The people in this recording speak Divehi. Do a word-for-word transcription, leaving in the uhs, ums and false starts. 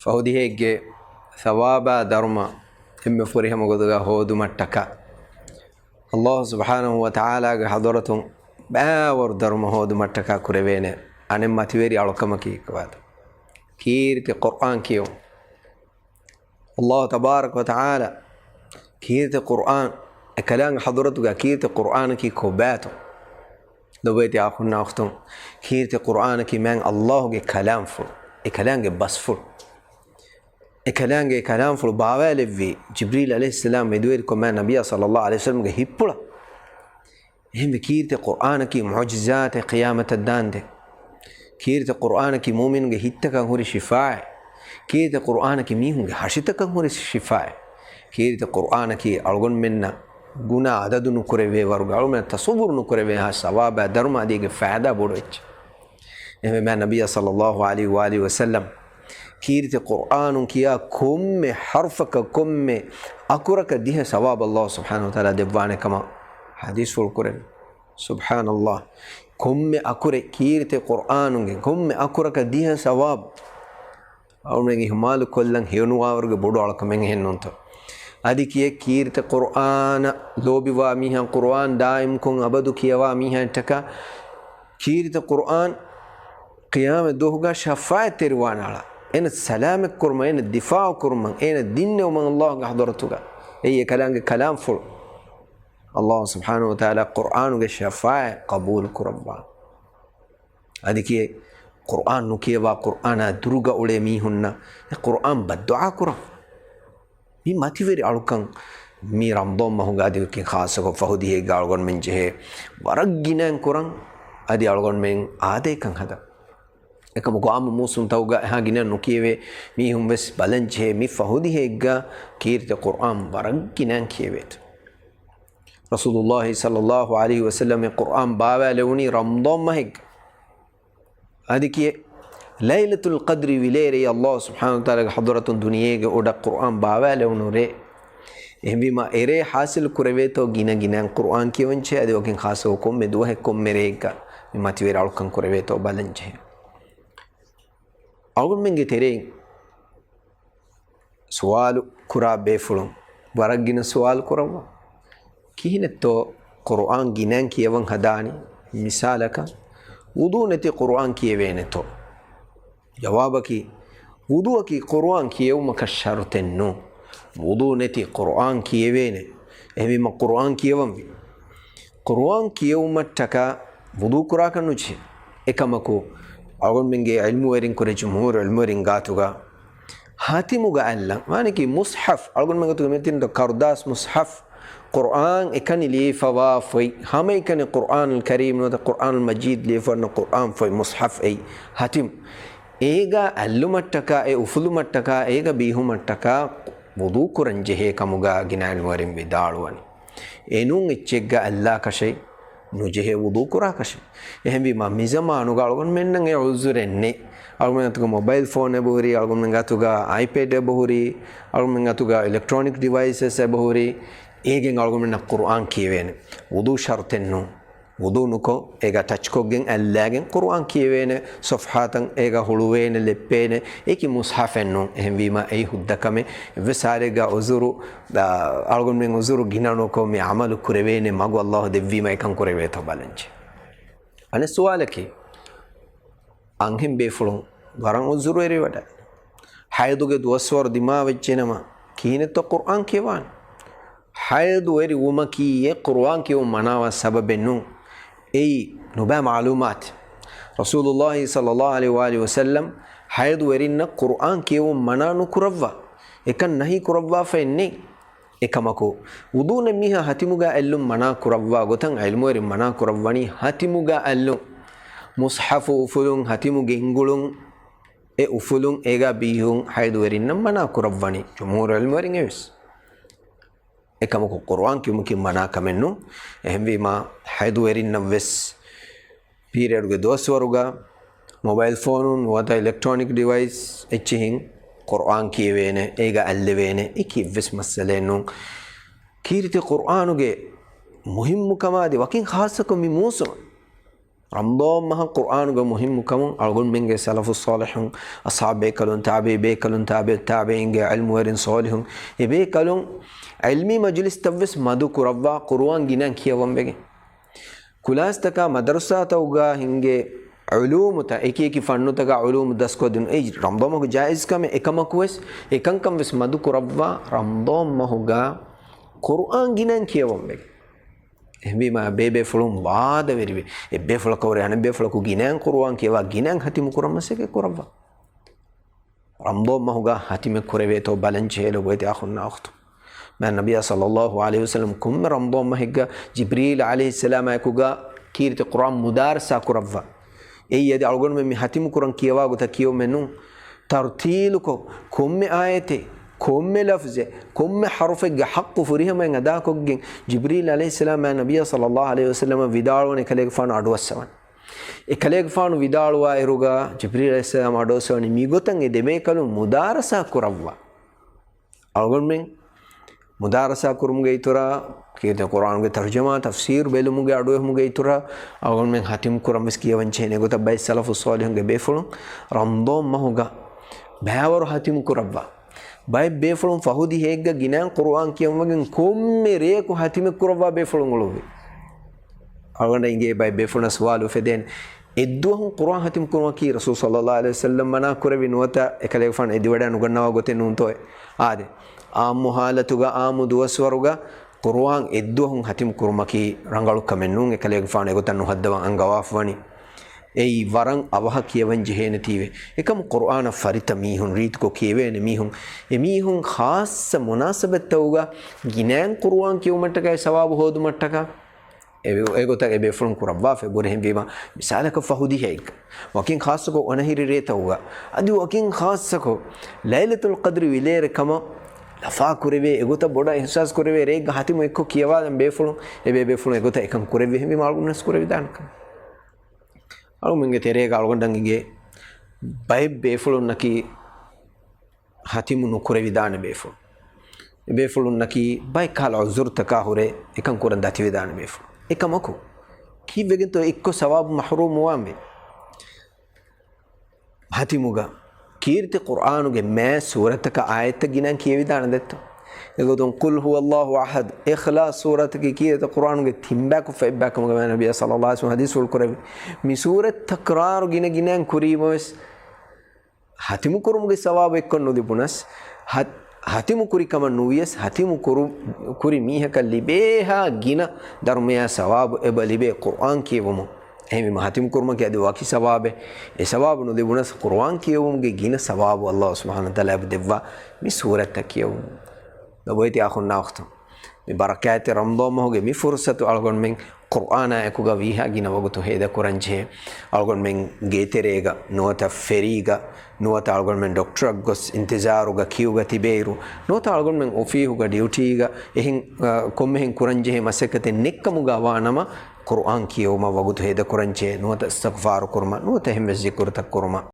ފަހުދިހައެއްގެ ސަވާބާ ދަރުމަ އެންމެ ފުރިހަމަ ގޮތުގަ ހޯދުމަށްޓަކާ، އައްލާހު ސުބްޙާނަހު ވަ ތަޢާލާގެ ޙަޟްރަތުން ބައިވަރު ދަރުމަ ހޯދުމަށްޓަކާ ކުރެވޭނެ އަނެއް މަތިވެރި އަޅުކަމަކީ ކޮބާތޯ؟ ކީރިތި ޤުރްއާން ކިޔެވުން. އައްލާހު ތަބާރަކަ ވަ ތަޢާލާ ކީރިތި ޤުރްއާން، އެކަލާނގެ ޙަޟްރަތުގަ ކީރިތި ޤުރްއާނަކީ ކޮބާތޯ؟ ލޮބުވެތި އަޚުންނާ އުޚްތުން، ކީރިތި ޤުރްއާނަކީ މާތް އައްލާހުގެ ކަލާމްފުޅު، އެ ކަލާނގެ ބަސްފުޅު. އެ ކަލާނގެ ކަލާމްފުޅު ބާވާލެއްވީ ޖިބްރީލް ޢަލައިހިއްސަލާމް މެދުވެރިކޮށް މާތް ނަބިއްޔާ ޞައްލައްލާހު ޢަލައިހި ވަސައްލަމްގެ ހިތްޕުޅަށް. އެހެންވެ، ކީރިތި ޤުރްއާނަކީ މުޢުޖިޒާތެއް ޤިޔާމަތަށް ދާންދެން. ކީރިތި ޤުރްއާނަކީ މުއުމިނުންގެ ހިތްތަކަށް ހުރި ޝިފާއެއް. ކީރިތި ޤުރްއާނަކީ މީހުންގެ ހަށިތަކަށް ހުރި ޝިފާއެއް. ކީރިތި ޤުރްއާނަކީ އަޅުގަނޑުމެންނަށް ގުނަ އަދަދު ނުކުރެވޭ ވަރުގަ، އަޅުގަނޑުމެން ތަޞައްވުރު ނުކުރެވޭހާ ސަވާބާ ދަރުމަ އަދި އޭގެ ފައިދާ ބޮޑު އެއްޗެއް. އެހެންވެ، މާތް ނަބިއްޔާ ޞައްލައްލާހު ޢަލައިހި ވައާލިހި ވަސައްލަމް ކީރިތި ޤުރްއާނުން ކިޔާ ކޮންމެ ޙަރުފަކަށް، ކޮންމެ އަކުރަކަށް ދިހަ ސަވާބު އައްލާހު ސުބްޙާނަހު ވަ ތަޢާލާ ދެއްވާނެ ކަމަށް ޙަދީޘްފުޅު ކުރެވި. ސުބްޙާނައްލާހް. ކޮންމެ އަކުރެއް، ކީރިތި ޤުރްއާނުގެ ކޮންމެ އަކުރަކަށް ދިހަ ސަވާބު. އަޅުގަނޑުމެން އިހުމާލު ކޮށްލަން ހެޔޮނުވާވަރުގެ ބޮޑު އަޅުކަމެއް އެހެންނޫންތޯ؟ އަދި ކިޔޭ ކީރިތި ޤުރްއާނަށް ލޯބިވާ މީހާ، ޤުރްއާން ދާއިމްކޮށް އަބަދު ކިޔަވާ މީހާއަށްޓަކާ، ކީރިތި ޤުރްއާން ޤިޔާމަތް ދުވަހުގަ ޝަފާޢަތްތެރިވާނެ އަޅާ. އޭނަ ސަލާމަތްކުރުމަށް، އޭނަ ދިފާޢު ކުރުމަށް، އޭނަ ދިންނެވުމަށް އައްލާހުގެ ޙަޟްރަތުގަ. އެއީ އެކަލާނގެ ކަލާމްފުޅު. އައްލާހު ސުބްޙާނަހު ވަ ތަޢާލާ ޤުރްއާނުގެ ޝަފާޢަތް ޤަބޫލު ކުރައްވާ. އަދި ކިޔޭ، ޤުރްއާން ނުކިޔަވާ، ޤުރްއާނާ ދުރުގަ އުޅޭ މީހުންނަށް އެ ޤުރްއާން ބައްދުޢާ ކުރަން. މި މަތިވެރި އަޅުކަން މި ރަމަޟާން މަހުގަ އަދި އެކި ޚާއްޞަކޮށް ފަހު ދިހައެއްގަ އަޅުގަނޑުމެން ޖެހޭ ވަރަށް ގިނައިން ކުރަން، އަދި އަޅުގަނޑުމެން އާދައެއްކަން ހަދަން. އެކަމަކު އާއްމު މޫސުންތަކުގަ އެހާ ގިނައިން ނުކިޔެވޭ މީހުން ވެސް ބަލަން ޖެހޭ މި ފަހު ދިހައެއްގަ ކީރިތި ޤުރްއާން ވަރަށް ގިނައިން ކިޔެވޭތޯ. ރަސޫލުއްލާހި ޞައްލައްލާހު ޢަލައިހި ވަސައްލަމް އެ ޤުރްއާން ބާވާލެވުނީ ރަމަޟާން މަހެއްގަ. އަދި ކިޔޭ، ލައިލަތުލް ޤަދްރި ވިލޭރޭ އައްލާހު ސުބްޙާނަހު ވަ ތަޢާލާގެ ޙަޟްރަތުން ދުނިޔޭގެ އުޑަށް ޤުރްއާން ބާވާލެވުނު ރޭ. އެހެންވީމާ، އެރޭ ޙާޞިލް ކުރެވޭތޯ ގިނަ ގިނައިން ޤުރްއާން ކިޔެވުން ޖެހޭ، އަދި ވަކިން ޚާއްޞަކޮށް ކޮންމެ ދުވަހެއް ކޮންމެ ރެއެއްގަ މި މަތިވެރި އަޅުކަން ކުރެވޭތޯ ބަލަން ޖެހޭ. އަޅުގަނޑުމެންގެ ތެރެއިން ސުވާލު ކުރާ ބޭފުޅުން ވަރަށް ގިނަ ސުވާލު ކުރައްވާ. ކިހިނެއްތޯ ޤުރުއާން ގިނައިން ކިޔަވަން ހަދާނީ؟ މިސާލަކަށް، ވުޟޫ ނެތި ޤުރުއާން ކިޔެވޭނެތޯ؟ ޖަވާބަކީ، ވުޟޫއަކީ ޤުރުއާން ކިޔެވުމަކަށް ޝަރުޠެއް ނޫން. ވުޟޫ ނެތި ޤުރުއާން ކިޔެވޭނެ. އެހެންވީމަ ޤުރުއާން ކިޔަވަންވީ. ޤުރުއާން ކިޔެވުމަށްޓަކާ ވުޟޫ ކުރާކަށް ނުޖެހޭ. އެކަމަކު، އަޅުގަނޑުމެންގެ ޢިލްމުވެރިން ކުރެ ޖުމްހޫރު ޢިލްމުވެރިން ގާތުގަ ހަތިމުގަ އައްލަން. ވާނެކީ މުޞްޙަފް، އަޅުގަނޑުމެން ގަތުގަ މިތިން ކަރުދާސް މުޞްޙަފް، ޤުރުއާން އެކަނި ލިޔެފަވާ ފޮތް، ހަމައެކަނި ޤުރުއާނުލް ކަރީމް ނުވަތަ ޤުރުއާނުލް މަޖީދް ލިޔެފަ ވަންނަ ޤުރުއާން ފޮތް މުޞްޙަފް އެއީ ހަތިމް. އޭގަ އައްލުމަށްޓަކާ، އެ އުފުލުމަށްޓަކާ، އޭގަ ބީހުމަށްޓަކާ ވުޟޫ ކުރަން ޖެހޭ ކަމުގަ ގިނަ ޢިލްމުވެރިން ވިދާޅުވަނީ. އެނޫން އެއްޗެއްގަ އައްލާކަށެއް ނުޖެހޭ ވުޟޫ ކުރާކަށެއް. އެހެންވީމަ، މިޒަމާނުގަ އަޅުގަނޑުމެންނަށް އެ ޢުޛުރެއް ނެތް. އަޅުގަނޑުމެން ގަތުގަ މޮބައިލް ފޯން އެބަހުރި، އަޅުގަނޑުމެން ގަތުގަ އައިޕޭޑް އެބަހުރި، އަޅުގަނޑުމެން ގަތުގަ އިލެކްޓްރޯނިކް ޑިވައިސަސް އެބަހުރި. އޭގެން އަޅުގަނޑުމެންނަށް ޤުރުއާން ކިޔެވޭނެ. ވުޟޫ ޝަރުޠެއް ނޫން. ވުޟޫ ނުކޮށް، އޭގަ ޓަޗްކޮށްގެން އައްލާގެން ޤުރުއާން ކިޔެވޭނެ، ޞަފްޙާތައް އޭގަ ހުޅުވޭނެ، ލެއްޕޭނެ، އެކި މުޞްޙަފެއް ނޫން. އެހެންވީމަ، އެއީ ހުއްދަ ކަމެއް. އެއްވެސް ހާލެއްގަ ޢުޛުރު، އާ، އަޅުގަނޑުމެން ޢުޛުރު ގިނަ ނުކޮށް، މި ޢަމަލު ކުރެވޭނެ މަގު އައްލާހު ދެއްވީމަ، އެކަން ކުރެވޭތޯ ބަލަންޖެ. އަނެއް ސުވާލަކީ، އަންހެން ބޭފުޅުން ވަރަށް ޢުޛުރުވެރިވެވަޑައި، ޙައިޟުގެ ދުވަސްވަރު ދިމާވެއްޖެނަމަ، ކިހިނެއްތޯ ޤުރުއާން ކިޔަވާނެ؟ ޙައިޟުވެރި ވުމަކީ އެ ޤުރުއާން ކިޔެވުން މަނާވާ ސަބަބެއް ނޫން. އެއީ ނުބައި މަޢުލޫމާތެއް. ރަސޫލުއްލާހި ޞައްލައްލާހު ޢަލައިހި ވައާލިހި ވަސައްލަމް ޙައިޟުވެރިންނަށް ޤުރުއާން ކިޔެވުން މަނާ ނުކުރައްވާ، އެކަން ނަހީ ކުރައްވާފައެއް ނެތް. އެކަމަކު، ވުޟޫ ނެތް މީހާ ހަތިމުގަ އައްލުން މަނާ ކުރައްވާ ގޮތަށް ޢިލްމުވެރިން މަނާ ކުރައްވަނީ ހަތިމުގަ އައްލުން. މުޞްޙަފު އުފުލުން، ހަތިމު ގެންގުޅުން، އެ އުފުލުން އޭގަ ބީހުން ޙައިޟުވެރިންނަށް މަނާ ކުރައްވަނީ ޖުމްހޫރު ޢިލްމުވެރިން އެވެސް. އެކަމަކު، ޤުރުއާން ކިޔުމަކީ މަނާ ކަމެއް ނޫން. އެހެންވީމާ، ޙައިޟުވެރިންނަށް ވެސް ޕީރިއަޑުގެ ދުވަސްވަރުގަ މޮބައިލް ފޯނުން ނުވަތަ އިލެކްޓްރޯނިކް ޑިވައިސް އެއްޗިހިން ޤުރުއާން ކިޔެވޭނެ، އޭގަ އައްލެވޭނެ، އެކި އެއްވެސް މައްސަލައެއް ނޫން. ކީރިތި ޤުރުއާނުގެ މުހިއްމުކަމާ އަދި ވަކިން ޚާއްޞަކޮށް މި މޫސުމަށް ރަމަޟާން މަހަށް ޤުރްއާނުގެ މުހިއްމުކަމުން އަޅުގަނޑުމެންގެ ސަލަފުއް ޞާލިޙުން، އަޞްޙާބު ބޭކަލުން، ތާބިޢީ ބޭކަލުން، ތާބިޢު ތާބިޢީންގެ ޢިލްމުވެރިން ޞާލިޙުން، އެބޭކަލުން ޢިލްމީ މަޖުލިސްތައްވެސް މަދު ކުރައްވާ، ޤުރުއާން ގިނައިން ކިޔަވަން ވެގެން. ކުލާސްތަކާ މަދަރުސާތަކުގަ ހިންގޭ ޢުލޫމުތައް، އެކިއެކި ފަންނުތަކާ ޢުލޫމު ދަސްކޮށްދިނުން. އެއީ ރަމަޟާން މަހު ޖާއިޒް ކަމެއް. އެކަމަކުވެސް، އެކަންކަން ވެސް މަދު ކުރައްވާ، ރަމަޟާން މަހުގަ ޤުރުއާން ގިނައިން ކިޔަވަން ވެގެން. އެހެންވީމަ ބޭބޭފުޅުން ވާދަވެރިވެ، އެއްބޭފުޅަކަށް ވުރެ އަނެއްބޭފުޅަކު ގިނައިން ޤުރުއާން ކިޔަވާ، ގިނައިން ޚަތިމު ކުރަން މަސައްކަތް ކުރައްވާ. ރަމަޟާން މަހުގަ ޚަތިމެއް ކުރެވޭތޯ ބަލަން ޖެހޭ ލޮބުވެތި އަޚުންނާ އުޚްތުން. މާތް ނަބިއްޔާ ޞައްލައްލާހު ޢަލައިހި ވަސައްލަމަ ކޮންމެ ރަމަޟާން މަހެއްގަ ޖިބްރީލް ޢަލައިހިއްސަލާމާއެކުގަ ކީރިތި ޤުރުއާން މުދާރަސާ ކުރައްވާ. އެއީ އަދި އަޅުގަނޑުމެން މި ޚަތިމު ކުރަން ކިޔަވާ ގޮތަށް ކިޔެވުމެއް ނޫން. ތަރްތީލުކޮށް، ކޮންމެ އާޔަތެއް، ކޮންމެ ލަފްޒެއް، ކޮންމެ ޙަރުފެއްގެ ޙައްޤު ފުރިހަމައިން އަދާކޮށްގެން، ޖިބްރީލް ޢަލައިހިއްސަލާމް މާތް ނަބިއްޔާ ޞައްލައްލާހު ޢަލައިހި ވަސައްލަމަށް ވިދާޅުވަނީ އެކަލޭގެފާނު އަޑުއައްސަވަން. އެކަލޭގެފާނު ވިދާޅުވާ އިރުގަ ޖިބްރީލް ޢަލައިހިއްސަލާމް އަޑުއައްސަވަނީ މިގޮތަށް އެ ދެބޭކަލުން މުދާރަސާ ކުރައްވާ. އަޅުގަނޑުމެން މުދާރަސާ ކުރުމުގެ އިތުރަށް، ކީރިތި ޤުރުއާނުގެ ތަރުޖަމާ، ތަފްސީރު ބެލުމުގެ އަޑުއެހުމުގެ އިތުރަށް، އަޅުގަނޑުމެން ޚަތިމް ކުރަން ވެސް ކިޔަވަން ޖެހޭނެ ގޮތަށް ބައެއް ސަލަފު ޞާލިޙުންގެ ބޭފުޅުން ރަމަޟާން މަހުގަ ބައިވަރު ޚަތިމް ކުރައްވާ. ބައެއް ބޭފުޅުން ފަހު ދިހައެއްގަ ގިނައިން ޤުރުއާން ކިޔަން ވެގެން ކޮންމެ ރެޔަކު ޚަތިމެއް ކުރައްވާ ބޭފުޅުން އުޅުއްވި. އަޅުގަނޑަށް އިނގޭ ބައެއް ބޭފުޅުންނަށް ސުވާލު އުފެދޭނެ، އެއްދުވަހުން ޤުރުއާން ޚަތިމް ކުރުމަކީ ރަސޫލު ޞައްލައްލާހު ޢަލައިހި ވަސައްލަމް މަނާ ކުރެއްވި ނުވަތަ އެކަލޭގެފާނު އެދިވަޑައި ނުގަންނަވާ ގޮތެއް ނޫންތޯއޭ؟ އާދެ، ޢާއްމު ޙާލަތުގަ، ޢާއްމު ދުވަސްވަރުގަ ޤުރުއާން އެއްދުވަހުން ޚަތިމް ކުރުމަކީ ރަނގަޅު ކަމެއް ނޫން، އެކަލޭގެފާނު އެގޮތަށް ނުހައްދަވަން އަންގަވާފަވަނީ. އެއީ ވަރަށް އަވަހަށް ކިޔަވަން ޖެހޭނެތީވެ. އެކަމު ޤުރުއާނަށް ފަރިތަ މީހުން، ރީތިކޮށް ކިޔެވޭނެ މީހުން، އެމީހުން ޚާއްޞަ މުނާސަބަތްތަކުގަ ގިނައިން ޤުރުއާން ކިޔުމަށްޓަކާ އެ ސަވާބު ހޯދުމަށްޓަކާ، އެ، އެގޮތަށް އެބޭފުޅުން ކުރައްވާފަ. އެބުރެހެންވީމަ، މިސާލަކަށް ފަހު ދިހައެއްގަ، ވަކިން ޚާއްޞަކޮށް އޮނަހިރި ރޭތަކުގަ، އަދި ވަކިން ޚާއްޞަކޮށް ލައިލަތުލް ޤަދްރި ވިލޭރެ ކަމަށް ލަފާ ކުރެވޭ، އެގޮތަށް ބޮޑަށް އިޙްސާސް ކުރެވޭ ރެއެއްގަ ޚަތިމު އެއްކޮށް ކިޔަވާލަން ބޭފުޅުން، އެބޭބޭފުޅުން އެގޮތަށް އެކަން ކުރެއްވި. އެހެންވީމަ އަޅުގަނޑުމެން ވެސް ކުރެވިދާނެ ކަމަށް. އަޅުގަނޑުމެންގެ ތެރޭގަ އަޅުގަނޑަށް އިނގޭ ބައެއް ބޭފުޅުންނަކީ ޚަތިމު ނުކުރެވިދާނެ ބޭފުޅުން. އެބޭފުޅުންނަކީ ބައެއް ކަހަލަ ޢުޛުރުތަކާ ހުރެ އެކަން ކުރަން ދަތިވެދާނެ ބޭފުޅުން. އެކަމަކު، ކީއްވެގެންތޯ އެއްކޮށް ސަވާބު މަޙްރޫމް ވާންވީ؟ ޚަތިމުގަ ކީރިތި ޤުރްއާނުގެ މާތް ސޫރަތަކަށް އާޔަތްތައް ގިނައިން ކިޔެވިދާނެ ދެއްތޯ؟ އެގޮތުން ޤުލް ހުވައްލާހު އަޙަދު، އިޚްލާޞް ސޫރަތަކީ ކީރިތި ޤުރްއާނުގެ ތިން ބަޔަކު ފައި ބަޔަކަށް މަގަށް ނަބިއްޔާ ޞައްލައްލާހު ޢަލައިހި ވަސައްލަމަ ޙަދީޘްފުޅު ކުރެއްވި. މި ސޫރަތް ތަކްރާރު ގިނަ ގިނައިން ކުރީމަވެސް، ޚަތިމު ކުރުމުގެ ސަވާބު އެއްކޮށް ނުލިބުނަސް، ޚަ-، ޚަތިމު ކުރި ކަމަށް ނުވިޔަސް، ޚަތިމު ކުރު-، ކުރި މީހަކަށް ލިބޭހާ ގިނަ ދަރުމަޔާ ސަވާބު އެބަ ލިބޭ ޤުރްއާން ކިޔެވުމުން. އެހެންވީމަ، ޚަތިމު ކުރުމަކީ އަދި ވަކި ސަވާބެއް. އެ ސަވާބު ނުލިބުނަސް، ޤުރްއާން ކިޔެވުމުގެ ގިނަ ސަވާބު ﷲ ސުބްޙާނަހޫ ވަތަޢާލާ އެބަ ދެއްވާ މި ސޫރަތްތައް ކިޔެވުމުން. ލޮބުވެތި އަޚުންނާ އުޚްތުން، މި ބަރަކާތްތެރި ރަމަޟާން މަހުގެ މި ފުރުޞަތު އަޅުގަނޑުމެން ޤުރްއާނާ އެކުގަ ވީހާ ގިނަ ވަގުތު ހޭދަ ކުރަން ޖެހޭ. އަޅުގަނޑުމެން ގޭތެރޭގަ ނުވަތަ ފެރީގަ ނުވަތަ އަޅުގަނޑުމެން ޑޮކްޓަރަށް ގޮސް އިންތިޒާރުގަ ކިޔުގަ ތިބޭއިރު، ނުވަތަ އަޅުގަނޑުމެން އޮފީހުގަ ޑިއުޓީގަ އެހެން، އަ، ކޮންމެހެން ކުރަން ޖެހޭ މަސައްކަތެއް ނެތްކަމުގަ ވާނަމަ، ޤުރްއާން ކިޔެވުމަށް ވަގުތު ހޭދަ ކުރަން ޖެހޭ، ނުވަތަ އިސްތިޣްފާރު ކުރުމަށް، ނުވަތަ އެހެންވެސް ޒިކުރުތައް ކުރުމަށް.